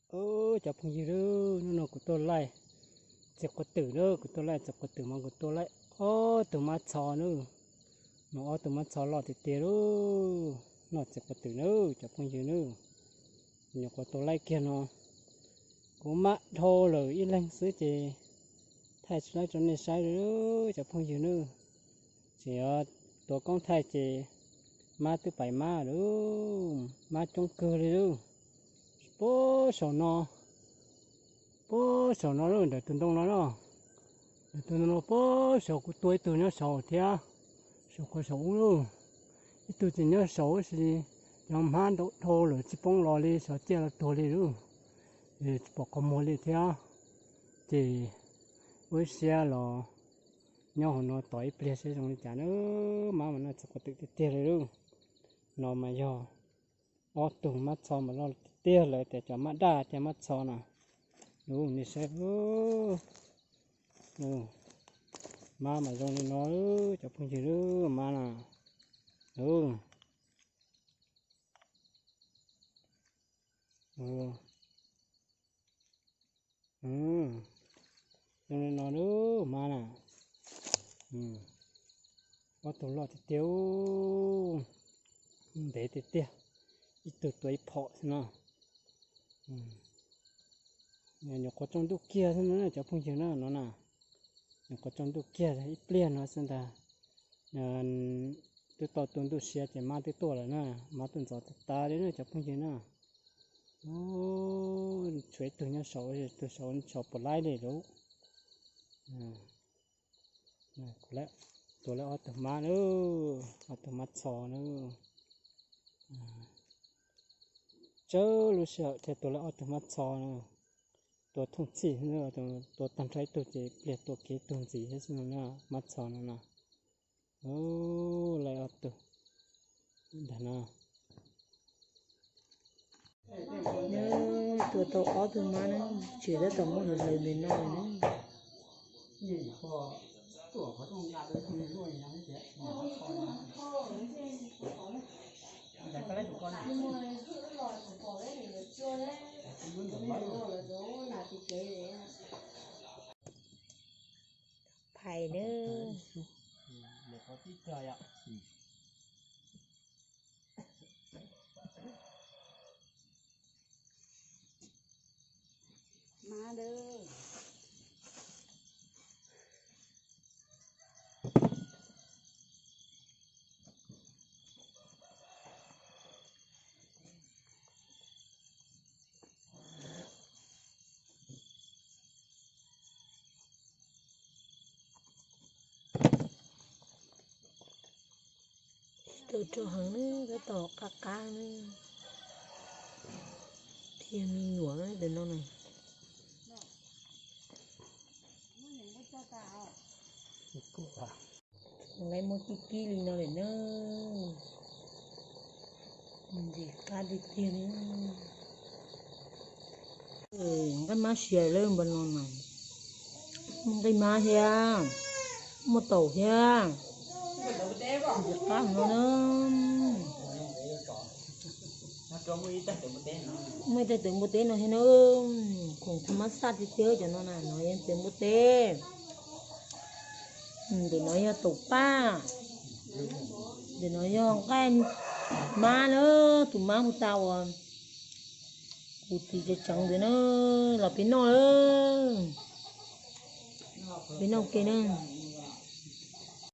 Cov phooj ywg, hnub no kuv tuaj laij txiv quav twm na, kuv tuaj laij txiv quav twm mas kuv tuaj laij ob tug mab txho na. No ob tug mab txho loj tiag tiag lauj. Noj txiv quav twm na cov phooj ywg na. Nyuam qhuav tau laij kiag no, kuv mab dhau lawm ib leeg xwb ces thaij tsis laib rau nej saib li cov phooj ywg na. Tseem yuav tuav koob thaij ces mab twb pais mab lawm, mab coob kawg li lauj. Puag saum no, puag saum no lauj, ntawm tus ntoo no na, ntawm tus ntoo no puag saum kuv tua ib tug nyob saud thiab, saum qhov saum ub lauj. Ib tug tseem nyob saud tab sis cov hmab ntau dhau lawm tsis poob los li, sov ciaj los tuag li lauj. Tsis pom qhov muag li thiab. Ces ua ib siab los nyob hauv no tos ib pliag seb zoo li cas na. Mab mas noj txiv quav twm tiag tiag li lauj. No mas yog ob tug mab txho mas loj tiag tiag lawm tias cov mab daj thiab mab txho na. Ub, nej saib, mab mas zoo li no, cov phooj ywg, mab na. Zoo li no lauj, mab na. Ob tug loj tiag tiag, ntev tiag tiag, ib tug tua ib phom xwb no. Nyuam qhuav tsaus ntuj kiag xwb na cov phooj ywg na, no na. Nyuam qhuav tsaus ntuj kiag ib pliag no xwb ntag. Twb tau tu ntuj sia ces mab twb tuaj lawm na, mab tuaj ntxov tas tas li na cov phooj ywg na. Tshuav ib tug nyob saud, tus saud tsis pom laib li lauj. Tua lawm ob tug mab na, ob tug mab txho na. Tsawg lub sij hawm thiaj tua lawm ob tug mab txho na. Tua thooj txhij, tua tag nrho ib tug ces pliag tua kiag ib tug ntxiv thiab xwb no na, mab txho no na. Laij ob tug ntag no. Nws tua tau ob tug mab na, tsis tab tom muab hlawv hlawv ntawm no na. Phais na. Rau rau heev na, tab tom qab qab na. Thiaj me nyuam ntawm no na. Nqaij muab kib kib li no lawm na. Ntxim qab tiag tiag li. Nqaij mab siav lawm npaum no na. Nqaij mab thiab, muaj taum thiab. Ntxim qab no na. Muaj ib tag tawv npua teb no thiab na. Khoom tsis mab xaj tiag tiag cov no na, no yog tawv npua teb. Ntawm no yog taum paj. Ntawm no yog nqaij mab na, tus mab mus tas uas kuv txiv tseem tseev ntawd na. Los peb noj lawm. Peb noj ke na.